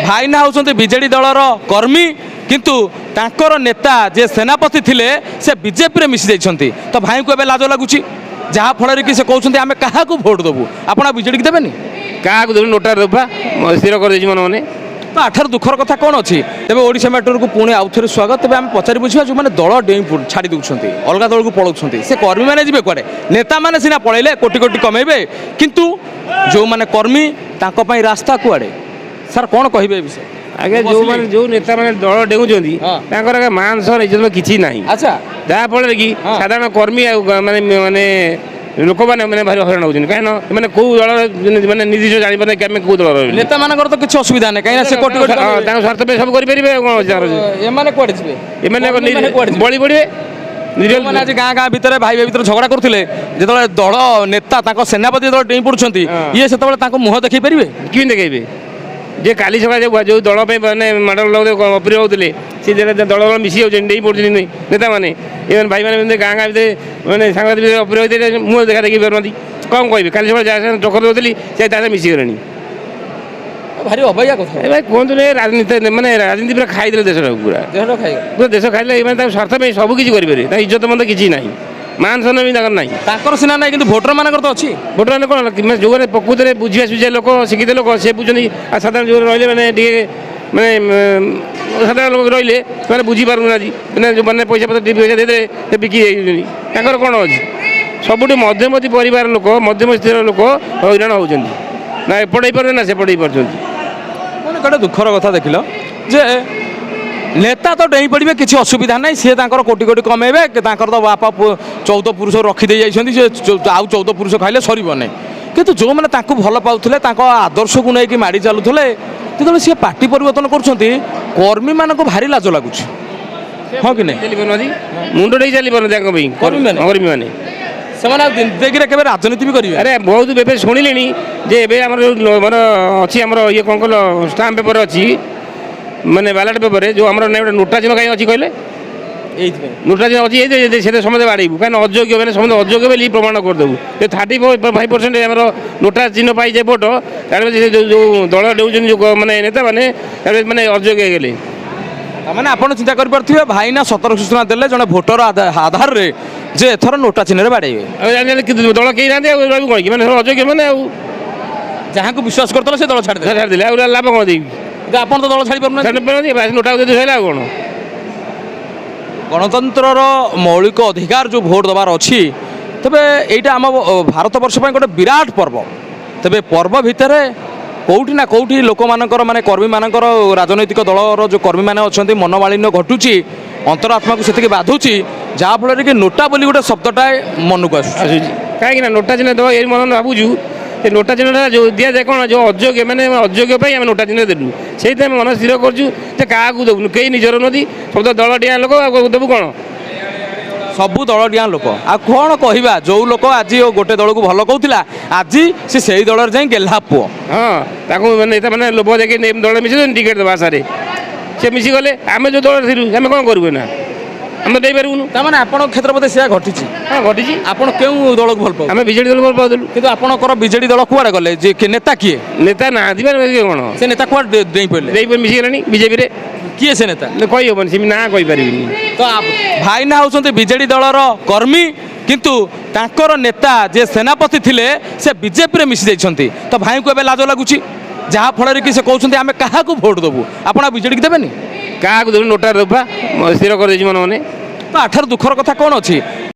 ଭାଇନା ହେଉଛନ୍ତି ବିଜେଡି ଦଳର କର୍ମୀ, କିନ୍ତୁ ତାଙ୍କର ନେତା ଯେ ସେନାପତି ଥିଲେ, ସେ ବିଜେପିରେ ମିଶି ଯାଇଛନ୍ତି। ତ ଭାଇଙ୍କୁ ଏବେ ଲାଜ ଲାଗୁଛି, ଯାହାଫଳରେ କି ସେ କହୁଛନ୍ତି, ଆମେ କାହାକୁ ଭୋଟ ଦେବୁ? ଆପଣ ଆଉ ବିଜେଡ଼ିକି ଦେବେନି? କାହାକୁ ଦେବୁ? ନୋଟା ଦେବୁ ବା, ସ୍ଥିର କରିଦେଇଛି ମନେ ମନେ। ତ ଆଠାରୁ ଦୁଃଖର କଥା କ'ଣ ଅଛି? ତେବେ ଓଡ଼ିଶା ମ୍ୟାଟରକୁ ପୁଣି ଆଉ ଥରେ ସ୍ୱାଗତ। ତେବେ ଆମେ ପଚାରି ବୁଝିବା, ଯେଉଁମାନେ ଦଳ ଡେଇଁ ଛାଡ଼ି ଦେଉଛନ୍ତି, ଅଲଗା ଦଳକୁ ପଳାଉଛନ୍ତି, ସେ କର୍ମୀମାନେ ଯିବେ କୁଆଡ଼େ? ନେତାମାନେ ସିନା ପଳେଇଲେ, କୋଟି କୋଟି କମେଇବେ, କିନ୍ତୁ ଯେଉଁମାନେ କର୍ମୀ, ତାଙ୍କ ପାଇଁ ରାସ୍ତା କୁଆଡ଼େ? ସାର୍, କ'ଣ କହିବେ ଏ ବିଷୟରେ? ଆଜ୍ଞା, ଯେଉଁମାନେ ଯେଉଁ ନେତାମାନେ ଦଳ ଡେଉଁଛନ୍ତି, ତାଙ୍କର ଆଜ୍ଞା ମାନ ସମ୍ମାନ ଇଜ୍ଜତ କିଛି ନାହିଁ। ଯାହାଫଳରେ କି ସାଧାରଣ କର୍ମୀ ଆଉ ମାନେ ମାନେ ଲୋକମାନେ ମାନେ ଭାରି ହଇରାଣ ହେଉଛନ୍ତି। କାହିଁକିନା ଏମାନେ କେଉଁ ଦଳର, ମାନେ ନିର୍ଦ୍ଦିଷ୍ଟ ଜାଣିପାରୁନାହାନ୍ତି କି ଆମେ କେଉଁ ଦଳର ବୋଲି। ନେତାମାନଙ୍କର ତ କିଛି ଅସୁବିଧା ନାହିଁ, କାହିଁକିନା ସେ କୋଟି କୋଟି କମେଇବେ। ତାଙ୍କ ସ୍ୱାର୍ଥ ପାଇଁ ସବୁ କରିପାରିବେ, ଆଉ କ'ଣ ଅଛି ତାଙ୍କର? ଏମାନେ କୁଆଡ଼େ ଯିବେ? ଏମାନେ କର୍ମୀମାନେ କୁଆଡ଼େ ଯିବେ? ବଳି ପଡ଼ିବେ। ଯେଉଁମାନେ ଆଜି ଗାଁ ଗାଁ ଭିତରେ ଭାଇ ଭାଇ ଭିତରେ ଝଗଡ଼ା କରୁଥିଲେ, ଯେତେବେଳେ ଦଳ ନେତା, ତାଙ୍କ ସେନାପତି ଯେତେବେଳେ ଡେଇଁ ପଡୁଛନ୍ତି, ଇଏ ସେତେବେଳେ ତାଙ୍କ ମୁହଁ ଦେଖେଇ ପାରିବେ? କେମିତି ଦେଖେଇବେ ଯେ କାଲି ସକାଳେ ଯେଉଁ ଯେଉଁ ଦଳ ପାଇଁ ମାନେ ମାଡ଼ ଅପ୍ରିୟ ହେଉଥିଲେ, ସେ ଯେତେବେଳେ ଦଳ ଦଳ ମିଶି ଯାଉଛନ୍ତି, ଡେଇଁ ପଡ଼ୁଛନ୍ତି ନେତାମାନେ, ଏମାନେ ଭାଇମାନେ ଏମିତି ଗାଁ ଗାଁ ଭିତରେ ମାନେ ସାଙ୍ଗସାଥି ଭିତରେ ଅପ୍ରିୟ ହୋଇଥିଲେ, ମୁହଁ ଦେଖା ଦେଖି ପାରୁନାହାନ୍ତି। କ'ଣ କହିବେ? କାଲି ସକାଳେ ଯାହା ସାଙ୍ଗେ ଟକ୍କର ଦେଉଥିଲି, ସେ ତା ସାଙ୍ଗେ ମିଶିଗଲେଣି। ଭାରି ଅବାଗିଆ କଥା। ଏ ଭାଇ, କୁହନ୍ତୁନି, ରାଜନୀତି ମାନେ ରାଜନୀତି ପୁରା ଖାଇଦେଲେ ଦେଶଟାକୁ ପୁରା। ଦେହଟା ଖାଇଗଲା। ପୁରା ଦେଶ ଖାଇଲେ। ଏମାନେ ତାଙ୍କ ସ୍ୱାର୍ଥ ପାଇଁ ସବୁ କିଛି କରିପାରିବେ। ତାଙ୍କ ଇଜ୍ଜତ ମଧ୍ୟ କିଛି ନାହିଁ, ମାନ ସମ୍ମାନ ବି ତାଙ୍କର ନାହିଁ। ତାଙ୍କର ସିନା ନାହିଁ, କିନ୍ତୁ ଭୋଟର ମାନଙ୍କର ତ ଅଛି। ଭୋଟରମାନେ କ'ଣ ମାନେ ଯେଉଁମାନେ ପ୍ରକୃତରେ ବୁଝିବା ସୁଝିବା ଲୋକ, ଶିକ୍ଷିତ ଲୋକ, ସେ ବୁଝୁଛନ୍ତି। ଆଉ ସାଧାରଣ ଯେଉଁମାନେ ରହିଲେ, ମାନେ ଟିକେ ମାନେ ସାଧାରଣ ଲୋକ ରହିଲେ, ସେମାନେ ବୁଝିପାରୁନାହାନ୍ତି। ମାନେ ଯେଉଁମାନେ ପଇସା ପତ୍ର ଟିକେ ପଇସା ଦେଇଦେଲେ, ସେ ବିକି ହେଇଯାଉଛନ୍ତି। ତାଙ୍କର କ'ଣ ଅଛି? ସବୁଠୁ ମଧ୍ୟବର୍ତ୍ତୀ ପରିବାର ଲୋକ, ମଧ୍ୟମ ସ୍ଥିତିର ଲୋକ ହଇରାଣ ହେଉଛନ୍ତି। ନା ଏପଟେ ହେଇପାରୁଛନ୍ତି, ନା ସେପଟେ ହେଇପାରୁଛନ୍ତି। ମାନେ ଗୋଟେ ଦୁଃଖର କଥା ଦେଖିଲ ଯେ ନେତା ତ ଡେଇଁ ପଡ଼ିବେ, କିଛି ଅସୁବିଧା ନାହିଁ। ସିଏ ତାଙ୍କର କୋଟି କୋଟି କମେଇବେ। ତାଙ୍କର ତ ବାପା 14 ପୁରୁଷ ରଖିଦେଇ ଯାଇଛନ୍ତି, ସେ ଆଉ 14 ପୁରୁଷ ଖାଇଲେ ସରିବ ନାହିଁ। କିନ୍ତୁ ଯେଉଁମାନେ ତାଙ୍କୁ ଭଲ ପାଉଥିଲେ, ତାଙ୍କ ଆଦର୍ଶକୁ ନେଇକି ମାଡ଼ି ଚାଲୁଥିଲେ, ଯେତେବେଳେ ସିଏ ପାର୍ଟି ପରିବର୍ତ୍ତନ କରୁଛନ୍ତି, କର୍ମୀମାନଙ୍କୁ ଭାରି ଲାଜ ଲାଗୁଛି, ହଁ କି ନାହିଁ? ଚାଲି ପାରୁନାହାନ୍ତି, ମୁଣ୍ଡ ଦେଇ ଚାଲି ପାରୁନାହାନ୍ତି ତାଙ୍କ ପାଇଁ। କର୍ମୀମାନେ? କର୍ମୀମାନେ। ସେମାନେ ଆଉ ଜିନ୍ଦଗିରେ କେବେ ରାଜନୀତି ବି କରିବେ? ଆରେ, ବହୁତ ଏବେ ଶୁଣିଲିଣି ଯେ ଏବେ ଆମର ଯେଉଁ ଆମର ଅଛି, ଆମର ଇଏ କ'ଣ କହିଲ, ଷ୍ଟାମ୍ପ ପେପର ଅଛି, ମାନେ ବାଲାଟ ପେପରରେ ଯେଉଁ ଆମର ନାଇଁ, ଗୋଟେ ନୋଟା ଚିହ୍ନ କାହିଁ ଅଛି କହିଲେ? ଏଇଥିପାଇଁ। ନୋଟା ଚିହ୍ନ ଅଛି ଏଇ, ସେଟା ସମସ୍ତେ ବାଡ଼େଇବୁ। କାହିଁକିନା ଅଯୋଗ୍ୟ, ମାନେ ସମସ୍ତେ ଅଯୋଗ୍ୟ ବୋଲି ପ୍ରମାଣ କରିଦେବୁ ଯେ 35% ଆମର ନୋଟା ଚିହ୍ନ ପାଇଯାଏ ଭୋଟ। ତାହେଲେ ସେ ଯେଉଁ ଯେଉଁ ଦଳ ଦେଉଛନ୍ତି, ଯେଉଁ ମାନେ ନେତାମାନେ, ତାହେଲେ ମାନେ ଅଯୋଗ୍ୟ ହେଇଗଲେ। ତାମାନେ ଆପଣ ଚିନ୍ତା କରିପାରୁଥିବେ, ଭାଇନା ସତର୍କ ସୂଚନା ଦେଲେ ଜଣେ ଭୋଟର ଆଧାରରେ ଯେ ଏଥର ନୋଟା ଚିହ୍ନରେ ବାଡ଼େଇବେ। ଆଉ ଜାଣିଲେ କିନ୍ତୁ ଦଳ କେହି ନାହାନ୍ତି, ଆଉ ରହିବୁ କ'ଣ କି? ମାନେ ସବୁ ଅଯୋଗ୍ୟ ମାନେ ଆଉ ଯାହାକୁ ବିଶ୍ୱାସ କରୁଥିଲେ, ସେ ଦଳ ଛାଡ଼ିଦେଲେ। ଛାଡ଼ିଦେଲେ, ଆଉ ଲାଭ କ'ଣ ଦେଇକି? କିନ୍ତୁ ଆପଣ ତ ଦଳ ଛାଡ଼ି ପାରୁନାହାନ୍ତି। ଛାଡ଼ି ପାରୁନାହାନ୍ତି, ନୋଟା ଦେଇ ସରିଲା, ଆଉ କ'ଣ? ଗଣତନ୍ତ୍ରର ମୌଳିକ ଅଧିକାର ଯେଉଁ ଭୋଟ ଦେବାର ଅଛି, ତେବେ ଏଇଟା ଆମ ଭାରତବର୍ଷ ପାଇଁ ଗୋଟେ ବିରାଟ ପର୍ବ। ତେବେ ପର୍ବ ଭିତରେ କେଉଁଠି ନା କେଉଁଠି ଲୋକମାନଙ୍କର, ମାନେ କର୍ମୀମାନଙ୍କର, ରାଜନୈତିକ ଦଳର ଯେଉଁ କର୍ମୀମାନେ ଅଛନ୍ତି, ମନମାଳିନ୍ୟ ଘଟୁଛି, ଅନ୍ତରାତ୍ମାକୁ ସେତିକି ବାଧୁଛି, ଯାହାଫଳରେ କି ନୋଟା ବୋଲି ଗୋଟେ ଶବ୍ଦଟାଏ ମନକୁ ଆସୁଛି। ଆସୁଛି। କାହିଁକି ନା ନୋଟା ଚିହ୍ନ ଦେବା ଏଇ ମନ ଭାବୁଛୁ ଯେ ନୋଟା ଚିହ୍ନଟା ଯେଉଁ ଦିଆଯାଏ କ'ଣ, ଯେଉଁ ଅଯୋଗ୍ୟ, ମାନେ ଅଯୋଗ୍ୟ ପାଇଁ ଆମେ ନୋଟା ଚିହ୍ନ ଦେଲୁ। ସେଇଥିପାଇଁ ଆମେ ମନ ସ୍ଥିର କରୁଛୁ ଯେ କାହାକୁ ଦେବୁନୁ। କେହି ନିଜର ନୁହନ୍ତି, ସବୁ ତ ଦଳ ଡିଆଁ ଲୋକ, ଆଉ ଦେବୁ କ'ଣ? ସବୁ ଦଳ ଡିଆଁ ଲୋକ, ଆଉ କ'ଣ କହିବା? ଯେଉଁ ଲୋକ ଆଜି ଗୋଟେ ଦଳକୁ ଭଲ କହୁଥିଲା, ଆଜି ସେ ସେଇ ଦଳରେ ଯାଇ ଗେହ୍ଲା ପୁଅ। ହଁ, ତାକୁ ମାନେ ନେତା ମାନେ ଲୋଭ ଦେଖି ଦଳ ମିଶି ଟିକେଟ୍ ଦେବା ଆଶାରେ ସେ ମିଶିଗଲେ। ଆମେ ଯେଉଁ ଦଳରେ ଥିଲୁ, ଆମେ କ'ଣ କରିବୁ ନା? ଆମେ ଦେଇପାରିବୁନୁ। ତାମାନେ ଆପଣଙ୍କ କ୍ଷେତ୍ର ବୋଧେ ସେୟା ଘଟିଛି। ହଁ, ଘଟିଛି। ଆପଣ କେଉଁ ଦଳକୁ ଭଲ ପାଉ? ଆମେ ବିଜେଡ଼ି ଦଳ ଭଲ ପାଉଥିଲୁ। କିନ୍ତୁ ଆପଣଙ୍କର ବିଜେଡି ଦଳ କୁଆଡ଼େ ଗଲେ? ଯେ କିଏ ନେତା କିଏ? ନେତା ନାହାନ୍ତି ବା କ'ଣ? ସେ ନେତା କୁଆଡ଼େ ଡେଇଁ ପଡ଼ିଲେ? ଦେଇ ମିଶିଗଲେଣି ବିଜେପିରେ। କିଏ ସେ ନେତା? କହିହେବନି, ସେମିତି ନାଁ କହିପାରିବିନି। ତ ଭାଇନା ହେଉଛନ୍ତି ବିଜେଡି ଦଳର କର୍ମୀ, କିନ୍ତୁ ତାଙ୍କର ନେତା ଯେ ସେନାପତି ଥିଲେ, ସେ ବିଜେପିରେ ମିଶି ଯାଇଛନ୍ତି। ତ ଭାଇଙ୍କୁ ଏବେ ଲାଜ ଲାଗୁଛି, ଯାହାଫଳରେ କି ସେ କହୁଛନ୍ତି, ଆମେ କାହାକୁ ଭୋଟ ଦେବୁ? ଆପଣ ଆଉ ବିଜେଡ଼ିକି ଦେବେନି? କାହାକୁ ଦେବୁ? ନୋଟା ଦେବୁ ବା, ସ୍ଥିର କରିଦେଇଛି ମନେ ମନେ। ତ ଆଠାରୁ ଦୁଃଖର କଥା କ'ଣ ଅଛି?